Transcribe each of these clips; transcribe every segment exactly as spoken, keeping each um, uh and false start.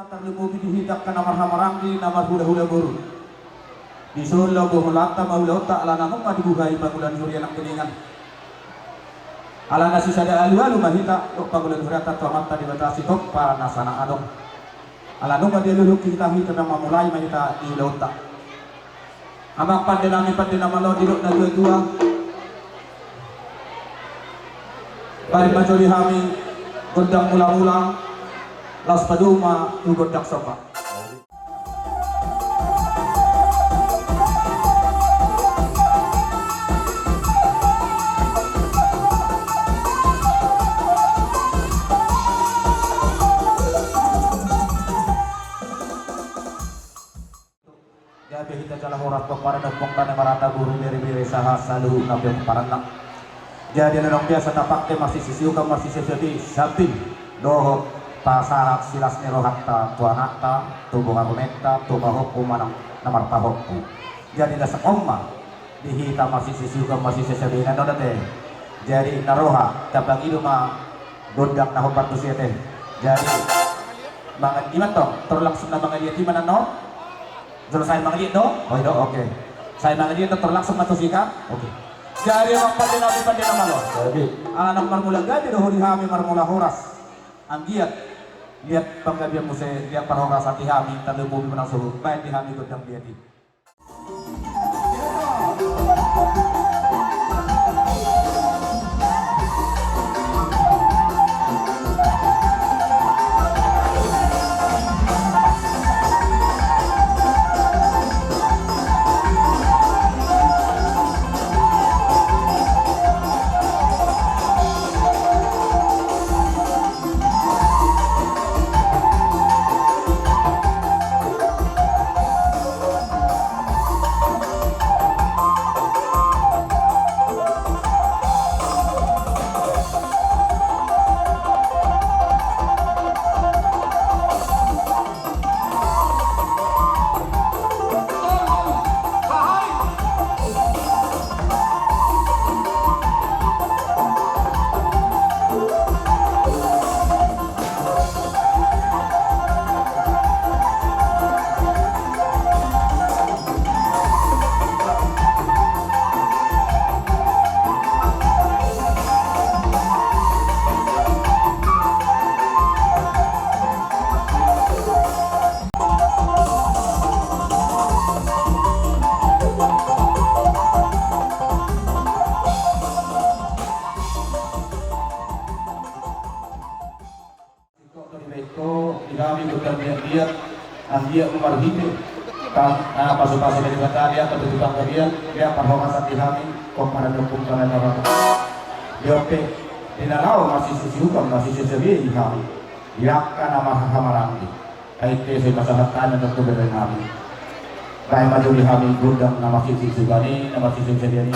Tarlumobi di hita angka na marhahamaranggi, na marhulahula boru. Dison laho bohon hata ma ulaonta, ala na nunga dibuhai pangula ni huria nangkiningan. Ala na sisada alualu ma hita dohot pangula ni hurianta tu Amanta Debata sitompa na sana adong. Ala nunga dialualuhon hita, hita na mamulai ma hita di ulaonta. Amang pande nami, pande na malo, didok natuatua. Baen ma jo di hami gondang mulamula, laos padomu ma tu gondang somba. Gabe hita jala horas pomparan ni ompunta na marhata boru, berebere sahat saluhutna pe pomparanna. Jadi na naung biasa tapake marsisiukan, marsisosiabi, sambil dohot pasahat silas ni rohanta tu anakta, tu bonga rumenta, tu pahompu manang na marpahompu. Jadi na songon on ma di hita marsisiukan, marsisosiabi na nona te. Jadi na roha tapangido ma gondang na hombar tusi ate. Jadi mangan iman tong, tor langsung na mangaliat iman annon. Jolo sai mangaliat do? O, i do, oke. Sai mangaliat do, tor langsung ma tusi kan? Oke. Jadi amang pande nami, pande na malo. Jadi ala naung marmula gabe do ho di hami, marmula horas. Anggiat liat panggabean muse, liat parhorasan di hami, tarlumobi ma na suhut, baen di hami gondang liat i. Ingkon dibaen ho di hami gondang liat-liat, anggiat marhite pasupasu ni Debata, liat patutu panggabean, liat parhorasan di hami pomparan ni ompunta na marhata boru. Di on pe di na laho marsisiukan, marsisosiabi di hami di angka na marhahamaranggi. Ai ate, sai pasahat hami ma tu bere nami. Baen ma jo di hami gondang na marsisiukan i, na marsisosiabi i.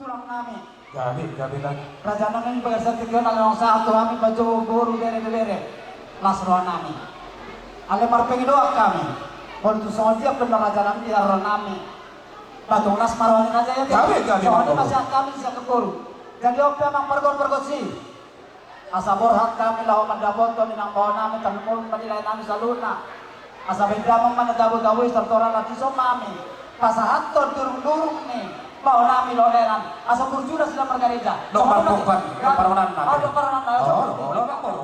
Tulang nami. Gabe, gabe lagi. Raja nami, bagasan tingki on, ala naung sahat tu hami, manjou boru, bere, bebere. Las roha nami. Alai marpangidoan hami. Molo tung songon dia pe raja nami, di roha nami. Ba tung las ma roha ni raja i, gabe, gabe. Songon i ma sian hami sian boru. Jadi on pe amang pargonsi-pargonsi. Asa borhat hami laho mandapothon inang bao nami, tarlumobi ma di lae nami saluhutna. Asa baen damang ma na tabo-tabo i, tortor ala dison ma hami pasahathon durung-durung ni bao nami Lolenan. Asa burju nasida margareja. Dong parpompan, dong parhonan nami. Oh, dong parhonan nami. Oh, dong, dong, dong, dong.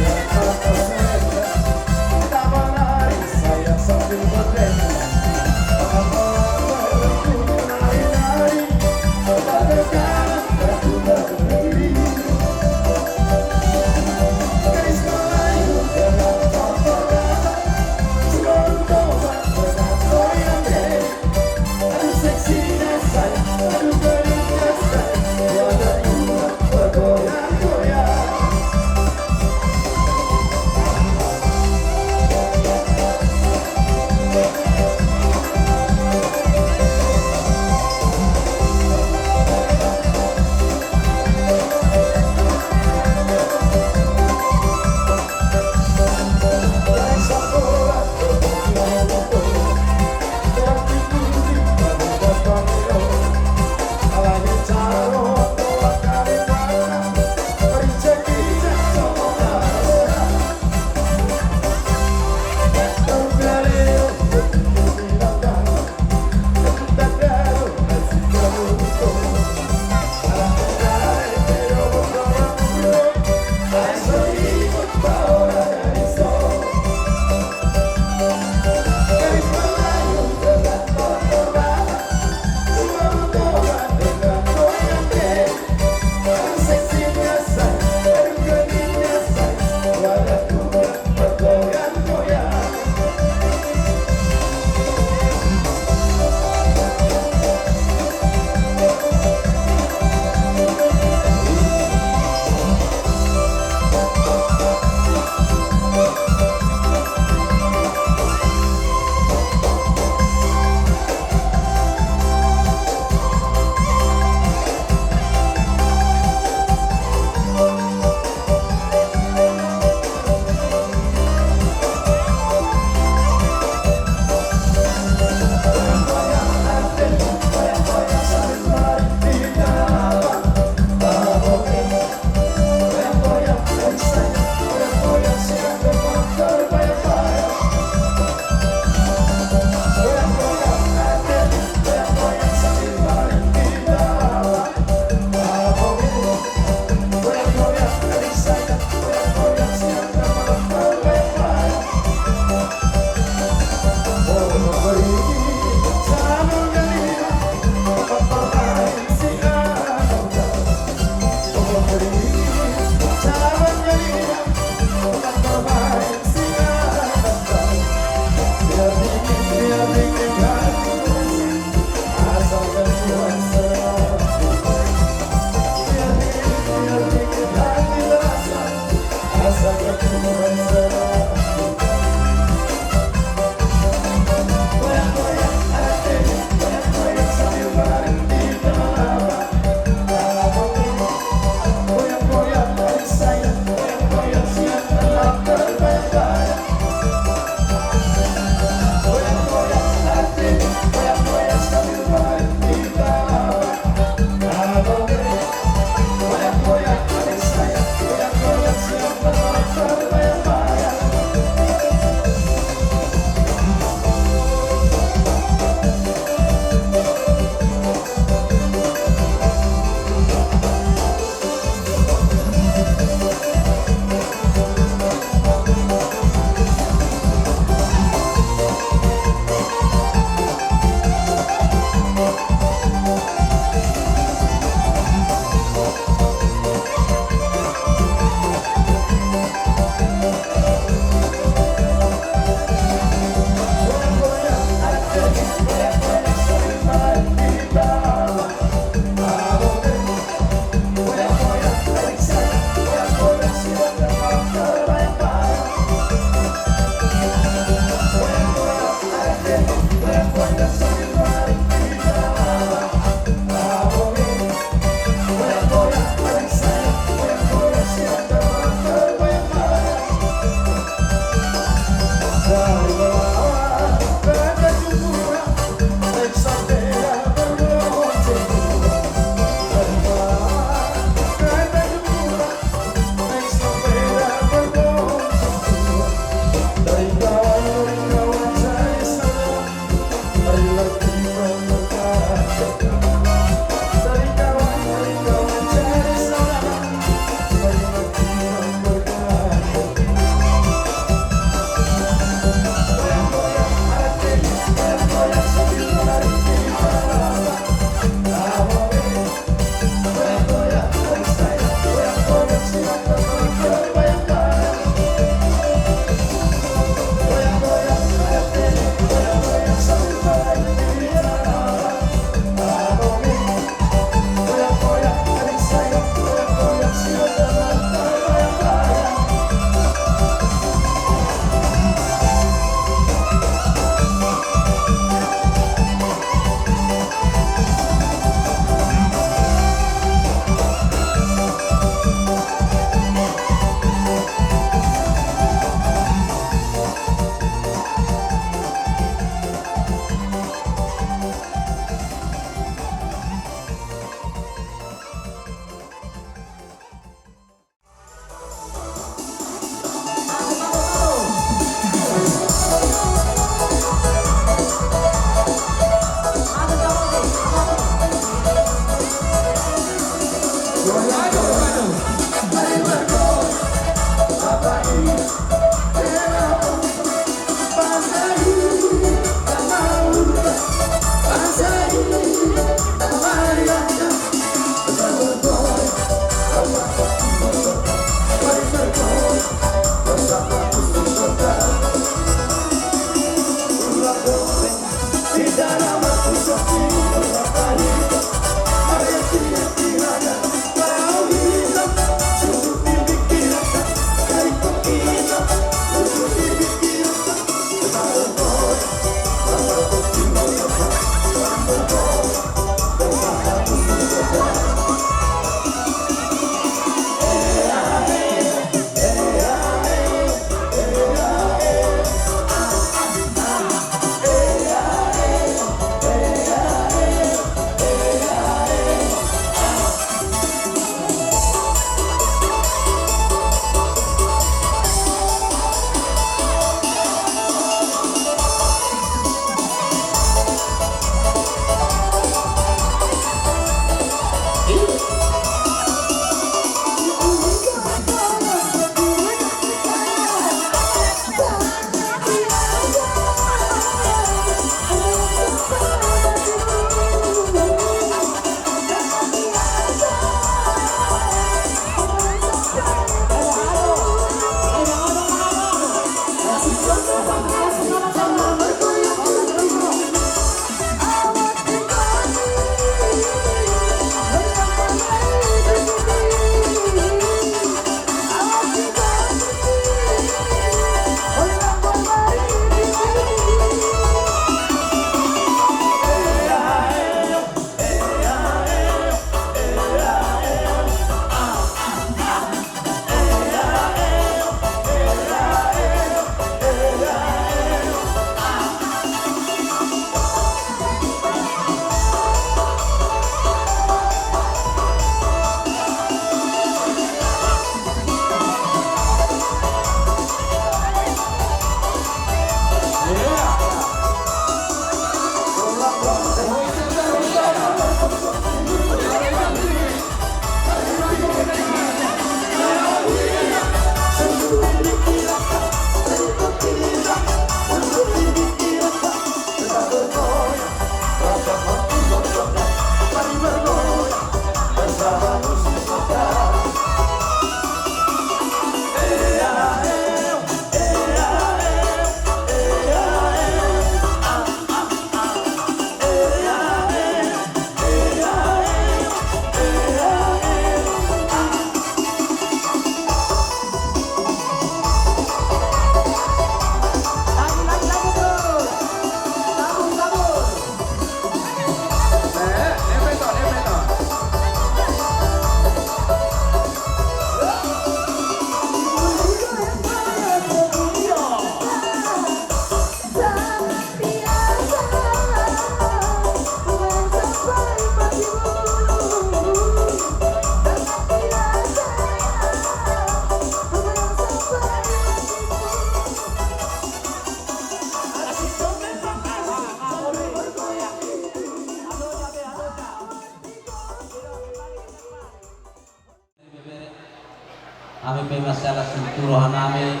Hami pe mansai las situtu rohanami,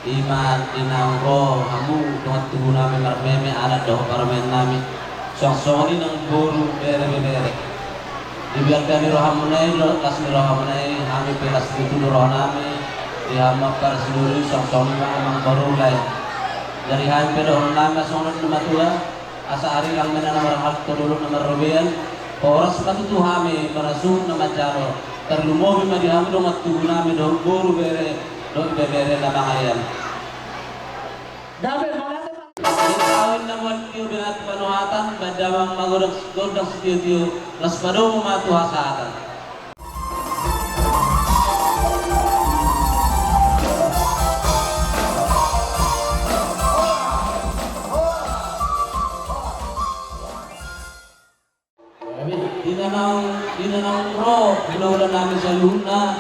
ima di naung ro hamu dongan tubunami marmeme, anak dohot parumaennami, suang songon i nang boru, bere, ibebere. Di biar pe hami rohamuna i, las ni rohamuna i, hami pe las situtu do rohanami di hamu ampara sidoli, suang songon i ma amangboru lae. Jadi hami pe dohononnami ma songon i, na matua, asa ari lang mena na marhalto, dolok na marrobean, horas ma tutu hami manasuhut na manjalo, tarlumobi ma di hamu dongan tubunami dohot boru, bere dohot ibebere na mangalean. Di kawin na mual tio benat panuhatan, baen damang ma gondang, gondang sitiotio, las padomu ma tu hasahatan. Di na naung, di na naung ro hulahulanami saluhutna,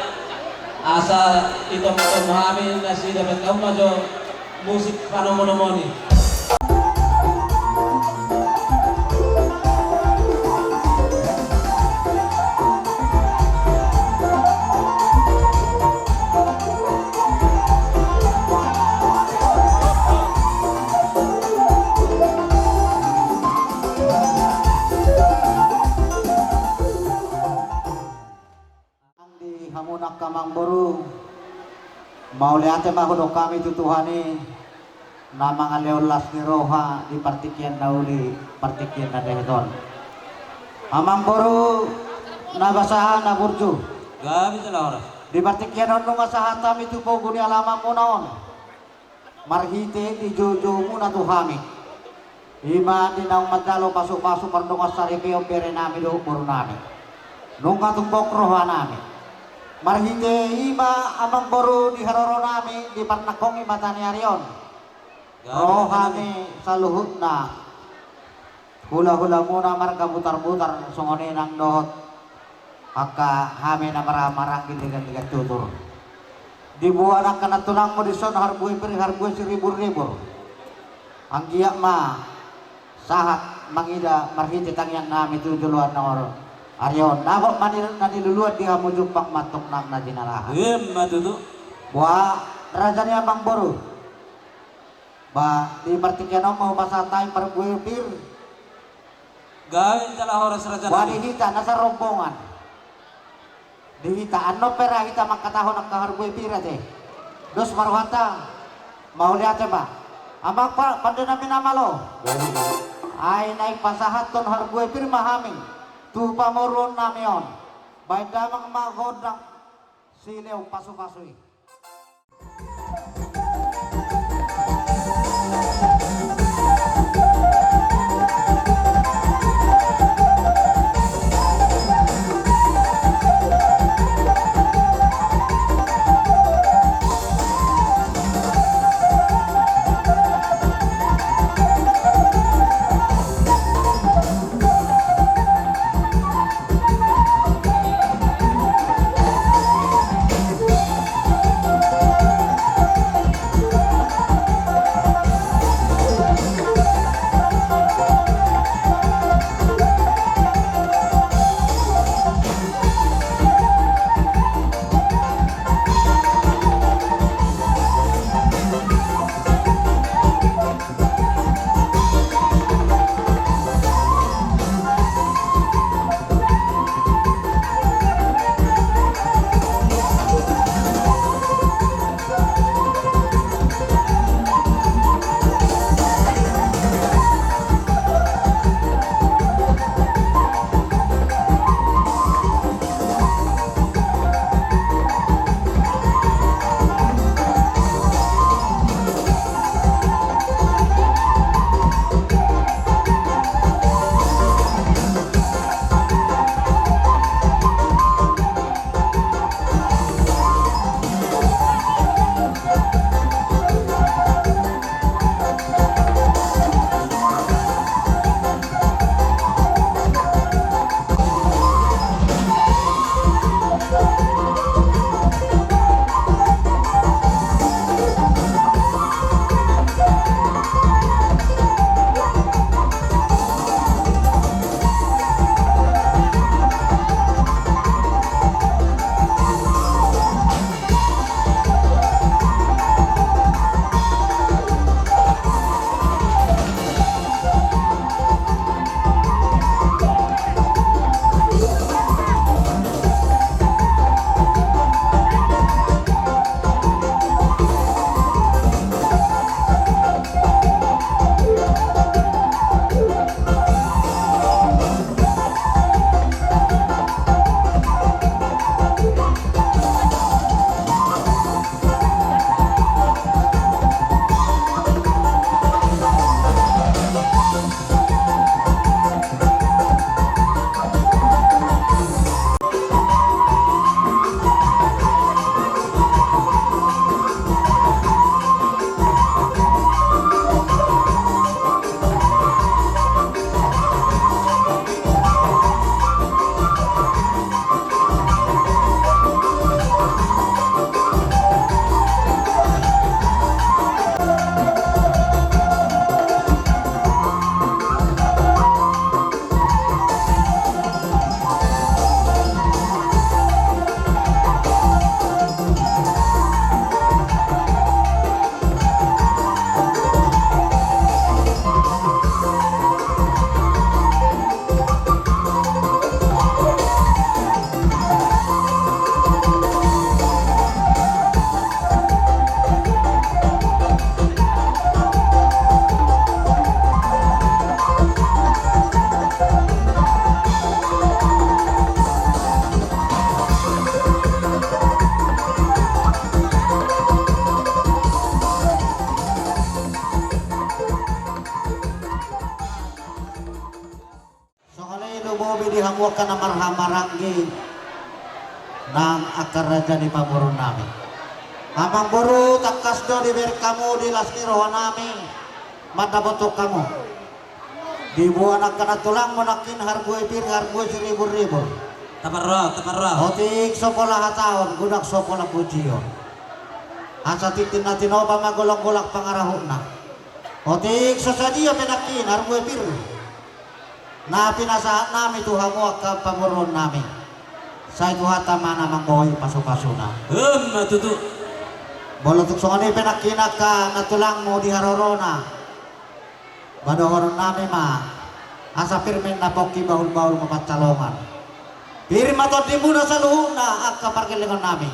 asa itomtomu hami nasida, baen hamu ma jo musik panomunomuni. Di hamu angka amangboru, mauliate ma hudok hami tu Tuhan i, na mangalehon las ni roha di partingkian na uli, partingkian na dehet on. Amangboru na basa na burju. Gabe jala horas. Di partingkian on nunga sahat hami tu pogu ni alamanmuna on. Marhite di joujoumuna tu hami, ima di naung manjalo pasupasu mardongan saripeon berenami dohot borunami, nunga tumbok rohanami. Marhite i ma amangboru di haroronami di parnangkok ni mata ni ari on, rohami saluhutna, hulahulamuna marga Butarbutar, songon i nang dohot angka hami na mara-, maranggi di ganti-ganti tutur. Diboan angka nantunangmu dison harbue pir, harbue siriburribur. Anggiat ma sahat mangida marhite tangiangnami tu joloan na ro ari on. Dapot ma ni na niluluan di hamu, jumpang ma antong nang na jinalahan. Ima tutu. Boha, raja ni amangboru. Ba, di partingkian on ma hupasahat hami parbue pir. Gabe jala horas, rajanami. Ba, di hita na sarombongan, di hita annon pe ra hita mangkatahon angka harbue pir ate. Dos ma rohanta. Mauliate ma. Amang pa-, pandenami na malo. Ai naeng pasahathon harbue pir ma hami tu pamoruonnami on. Baen damang ma gondang silehon pasupasu i. Bobi di hamu angka na marhahamaranggi nang angka raja ni pamoruon nami. Amangboru, tangkas do dibereng hamu di las ni roha nami mandapothon hamu. Diboan angka na tulangmu nangkin harbue pir, harbue siribur-ribur. Taparro, taparro. Otik so pola hataon, godang so pola pujion. Asa tintin na tinopa ma golanggolang pangarahutna. Otik so sadia pe nangkin harbue pir na pinasahat nami tu hamu angka pamoruon nami. Sai Tuhanta ma na manggohi pasupasuna. Emma tutu. Molo tung songon i pe nangkin angka na tulangmu di harorona, ba dohonon nami ma, asa pir ma inna pongki, bahulbahul ma pansalongan. Pir ma tondimuna saluhutna angka pargellengon nami.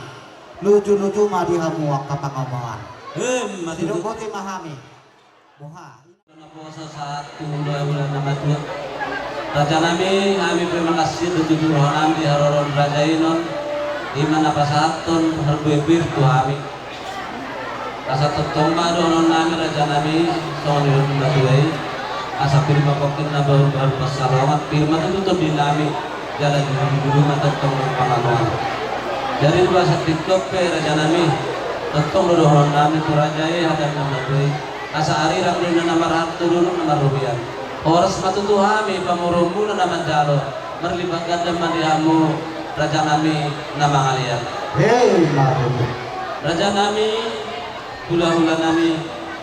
Lujuluju ma di hamu angka pangomoan. Emma tutu. Sidok boti ma hami. Boha. Naposo sahat tu hulahula na matua. Raja nami, hami pe manasihat do tu roha nami di haroro ni raja i nuaeng, i ma na pasahathon harbue pir tu hami. Asa tongtong ma dohonon nami raja nami, songon nidok ni matua i, asa pir ma pongkinna, bahulbahul pansalongan, pir ma tutu tondi nami, jala jujur ma tongtong panganon. Jadi di bagasan tingki on pe raja nami, tongtong do dohonon nami tu raja i hata ni na matua i. Asa arirang do inna na marharto, dolok na marrobean. Horas ma tutu hami pamoruonmuna na manjalo, marlipat ganda ma di hamu raja nami na mangalean. Emma tutu. Raja nami, hulahula nami,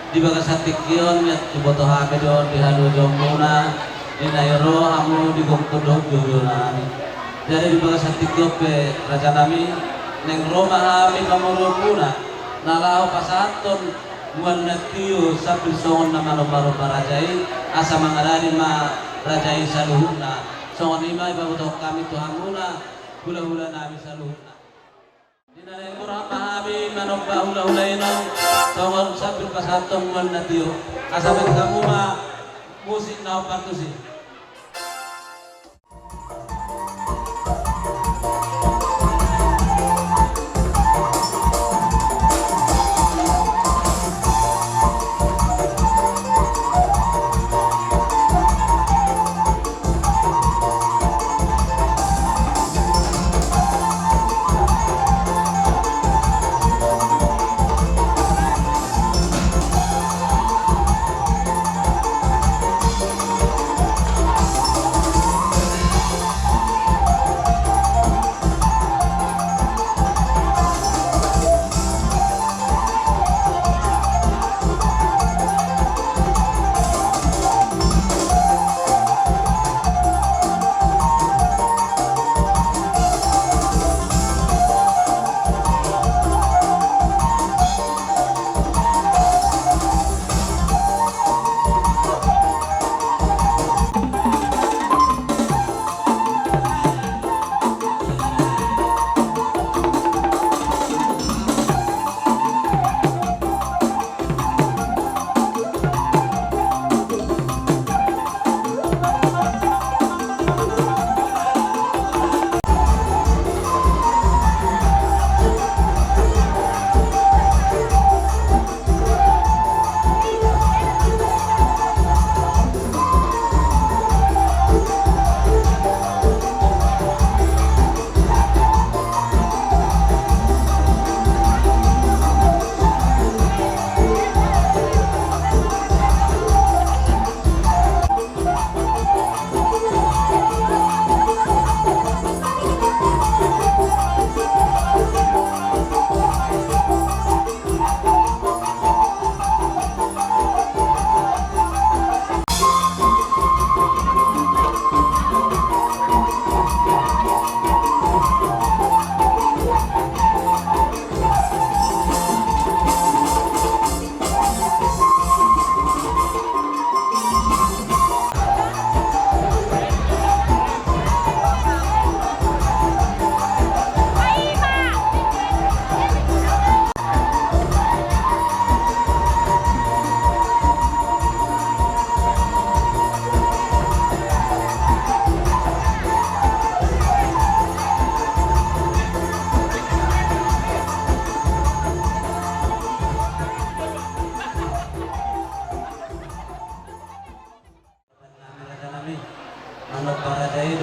di bagasan tingki on nian diboto hami do di haluaonmuna, di na i ro hamu di gokhon dohot joujou nami. Jadi di bagasan tingki on pe raja nami, naeng ro ma hami pamoruonmuna na laho pasahathon mual na tio sambil songon na manombanomba raja i, asa mangaradei ma raja i saluhutna. Songon i ma dipabotohon hami tu hamuna hulahula nami saluhutna. Di na naeng murhak ma hami manomba hulahula i nuaeng, songon sambil pasahathon mual na tio, asa baen hamu ma musik na hombar tusi.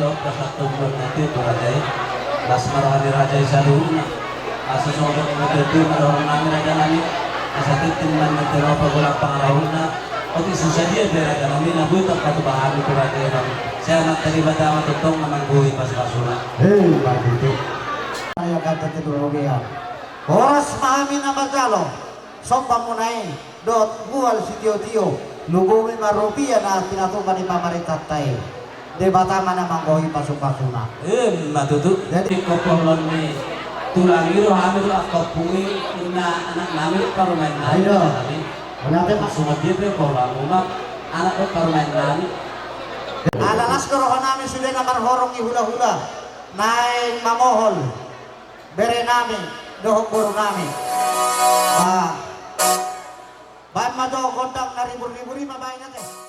Dohot asa tumbuan nanti tu raja i. Las ma roha ni raja i saluhutna. Asa songon na tutu ma dohonon nami raja nami. Asa tintin ma nanti roha pagolap pangarahutna. Otik susa dia pe raja nami na boi tong patupa hami tu raja i nami. Sai Amanta Debata ma tongtong na manggohi pasupasuna. Hei, bagus tu. Ayo kata kedua dia. Horas ma hami na manjalo. Somba muna i dohot gual sitiotio, lumobi ma rupia na pinatupa ni pamarentanta i. Debata ma na manggohi pasupasuna. Ima tutu. Jadi ingkon paulak ni tulang i do hami do angka ompung i, ninna anak nami do parumaen nami. Ayo. Nami. Berarti pas songon dia pe paulak muna anak do parumaen nami. Ala las do roha nami sude na marhorong ni hulahula naeng mamohol bere nami dohot boru nami. Ba, baen ma jo gondang na ribur-ribur i ma baen ate.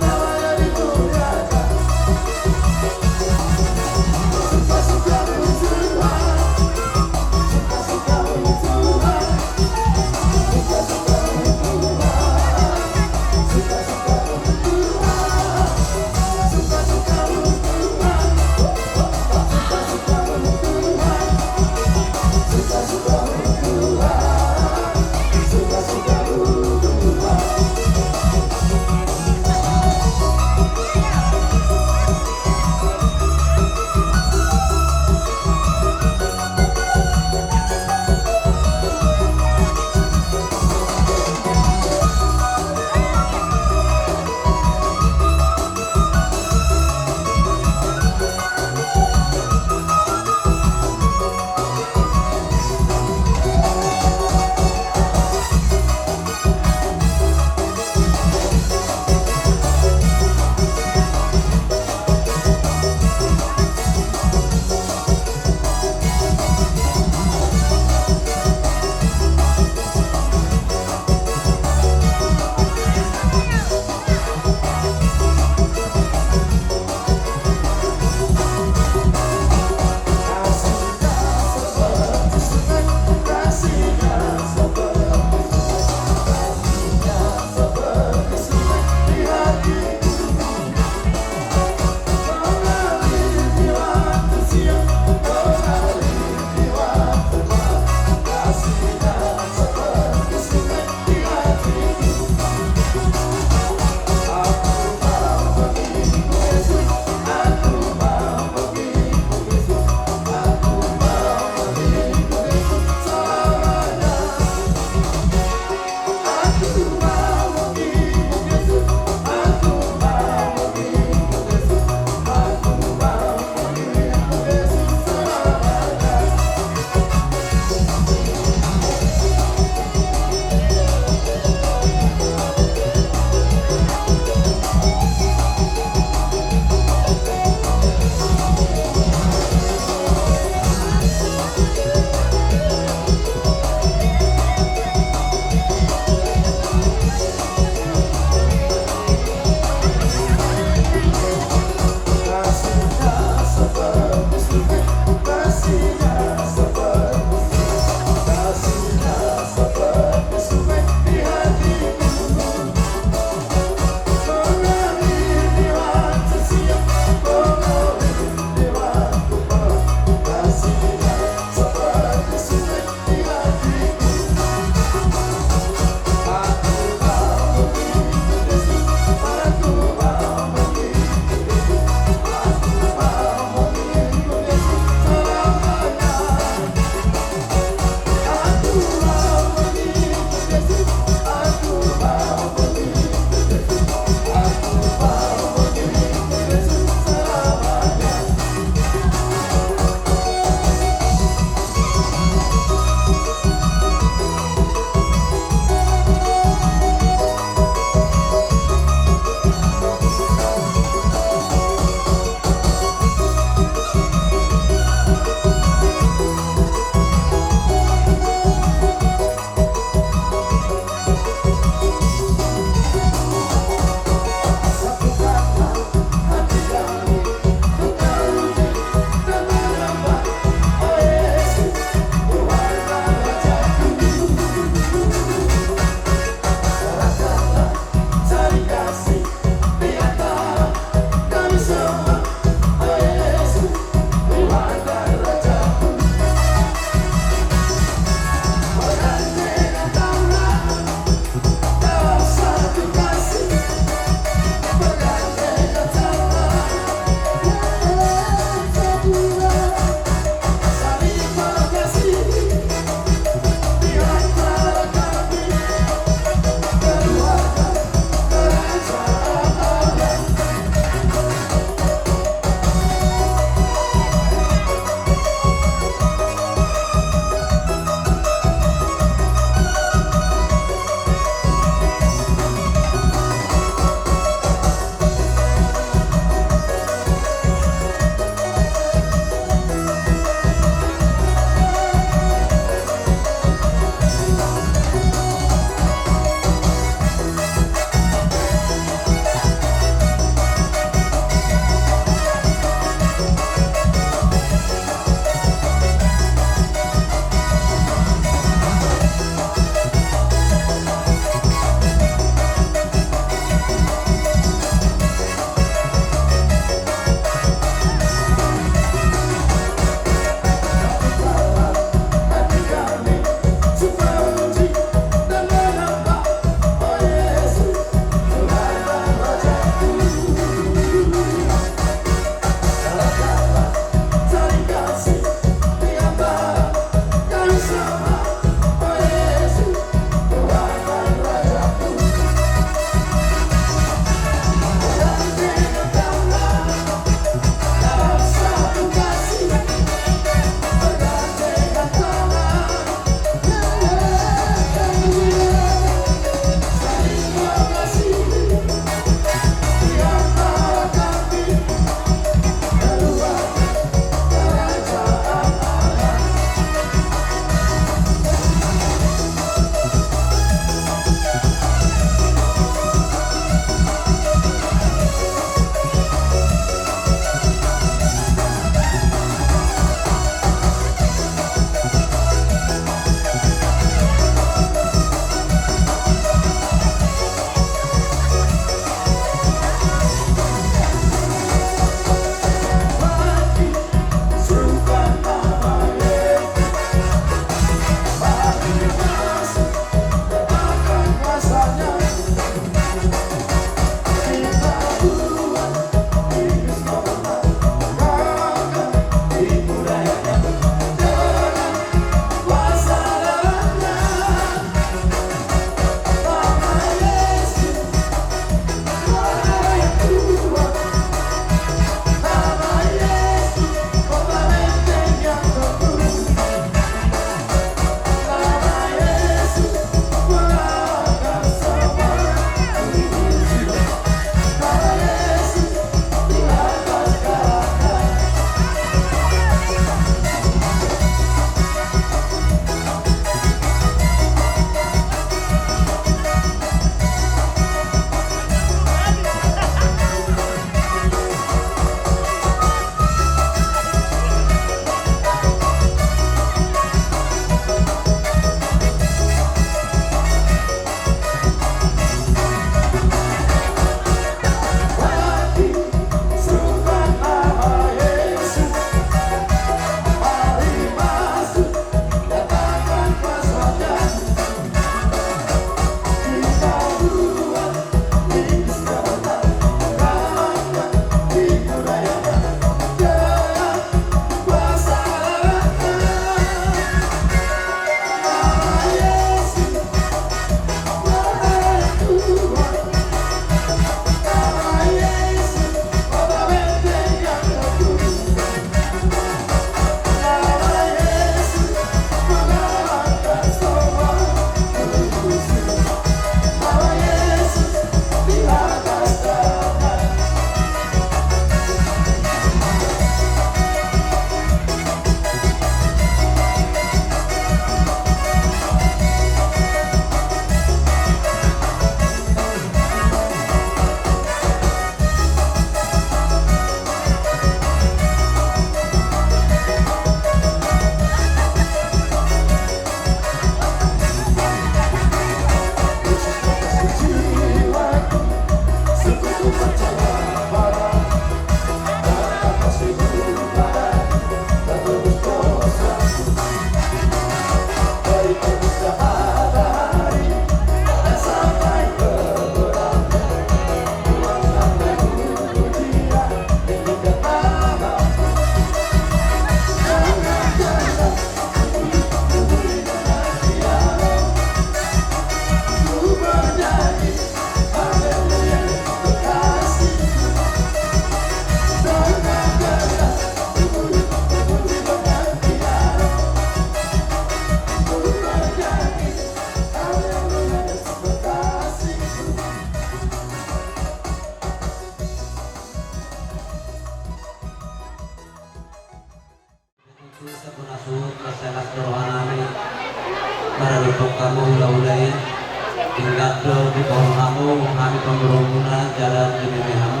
Dipasahat hamu hami pamoruonmuna jala dibahen hamu.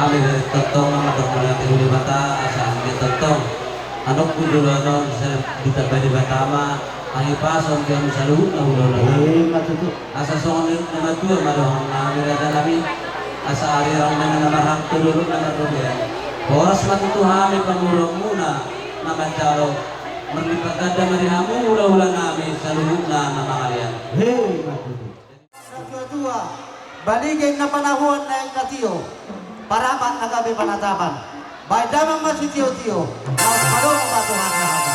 Hami tongtong mandok mauliate tu Debata asa hami tongtong adong tu joloan on sai ditambai Debata ma hahipason di hamu saluhutna hulahula nami. Asa songon na matua ma dohonon nami raja nami, asa ari rang nami na marhang tu dolok na marrobean. Horas ma tutu hami pamoruonmuna na manjalo, marlipat ganda ma di hamu hulahula nami saluhutna na mangalean. He ma tutu. Natuatua, baligei na panahuan na inna tio, parapat na gabe panatapan. Bahen damang ma sitiotio, laos padomu ma tu hatahata.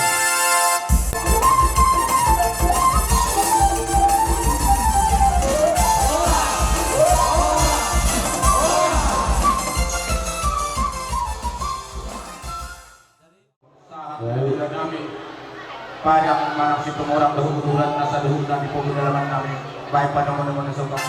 Sahat hulahula nami. Padan manang Situmorang dohot uturan na saluhutna di pogu dalaman nami. Bahen padomu ma na sombang.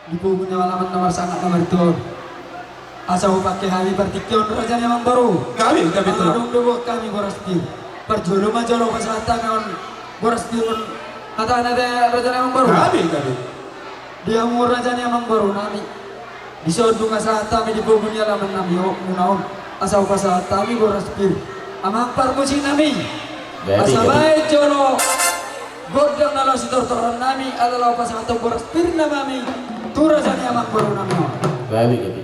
Di pogu ni alaman na marsangap na martua on. Asa hupangke hami partingkian on raja ni amangboru. Gabe, gabe tulang. Adong do buat hami boras pir. Parjolo ma jolo pasahat hami on boras pir on. Hatana da raja ni amangboru. Gabe, gabe. Di hamu raja ni amangboru nami. Dison dung asa hami di pogu ni alaman nami on muna on. Asa hupasahat hami boras pir. Amang parmusik nami. Gabe, gabe. Asa bahen jolo gondang na laho sitortoran nami ala laho pasahathon boras pir nami tu raja ni amangboru nami on. Gabe, gabe.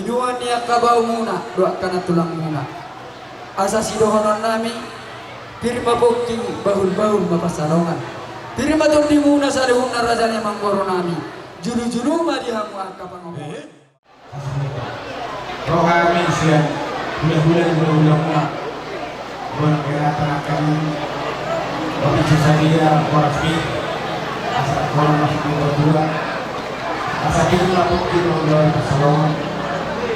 Tuan ni angka baomuna dohot angka nantulangmuna. Asa sidohononnami, pir ma pongki, bahulbahul ma pansalongan. Pir ma tondimuna saluhutna raja ni amangborunami. Julu-julu ma di hamu angka pangomoan. Roha ni sian hulahula ni hulahulamuna. Bona kira tanah kami. Kopi Cesaria, Koras Pi. Asa kono masuk di berdua. Asa kita lapuk di berdua, Salomon.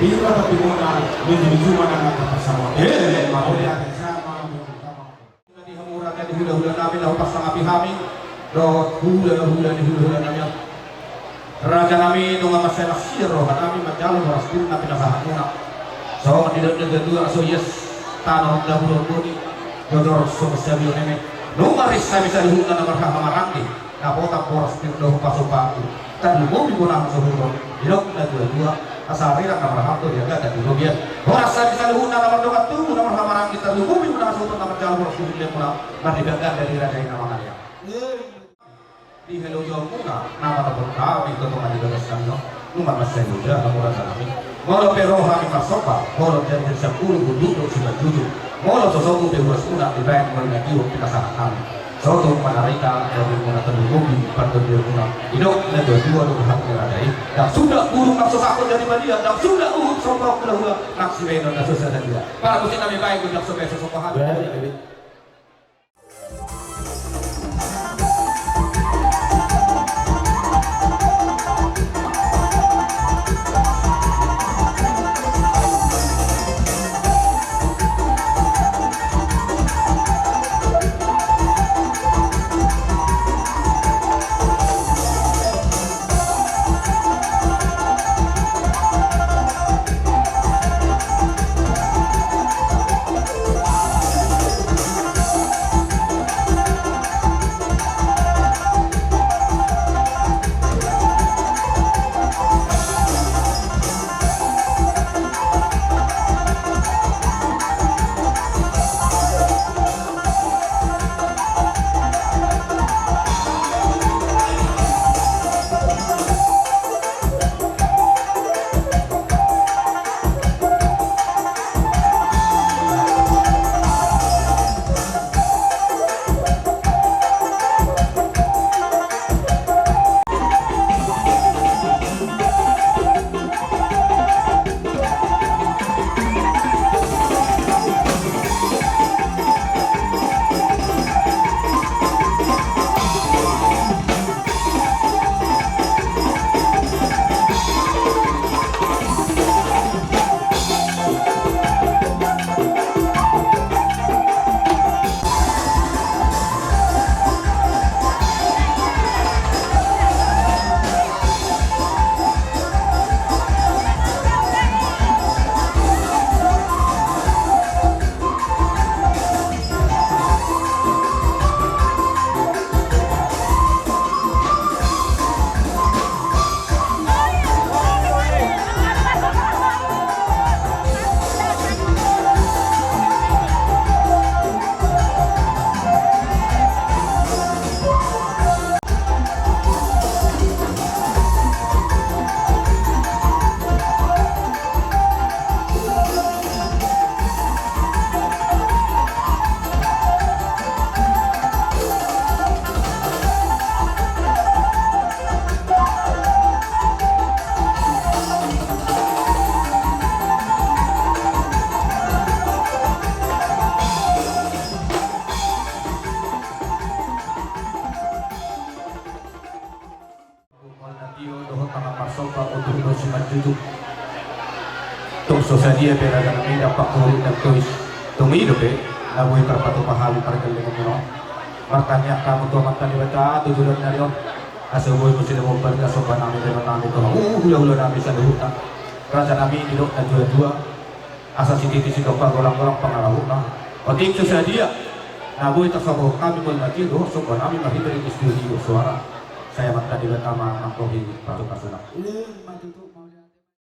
Bila tapi mona, lucu-lucu mana nak Salomon. Eh, mau dia sama. Di hamu raja ni hulahulanami, na hupasangapi hami dohot hulahula ni hulahulanami. Rajanami, nunga mansai marsiar rohanami manjalo boras pir na pinasahatmuna. Songon nidok ni natuatua, so ias tano dabu dohot boni, jojor songon sabion eme. Nunga ris hami saluhutna na marhahamaranggi, na potang boras pir dohot pasu-pasu. Tarlumobi bona hasohoton, didok natuatua, asa arirang na marhalto di agatan di robean. Horas hami saluhutna na mardongan tubu na marhahamaranggi, tarlumobi bona hasohoton na manjalo boras pir di lemona, mardibagan dari raja i na mangalean. Di halojaonmuna na manopot hami tu tonga ni bagas nami on, nunga mansai loja hamu rajanami. Molo pe ro hami marsomba, molo jadi jadi sampulu, hundul dohot simanjujung. Molo so sobu pe huasmuna dibaen molo na tiop pinasahatnami. Sotung manarita dohononmuna, tarlumobi pardonganmuna. Didok natuatua dohot hata ni raja i: Ndang suda burung marsosakkon jadi balian, ndang suda uhum somba hulahula, nang sibaenon na so sada dia. Pala musik nami baen gondang so baen so somba hami. Molo na tio dohot tangan marsomba, undur dohot simanjujung. Tung so sadia pe rajanami, ndang pangkurit ndang tois, tung i dope na boi tarpatupa hami pargellengonmuna on. Martangiang hamu tu Amanta Debata tu joloan ni ari on, asa boi muse na mambahen sombanami, Debatanami, tu hamu hulahulanami saluhutna. Rajanami, didok natuatua, asa sititi sidok, golanggolang pangarahutna. Otik so sadia na boi tarsabohon hami molo na tio dohot sombanami marhite ringgit suara. Sai Amanta Debata ma manggohi patupasuna.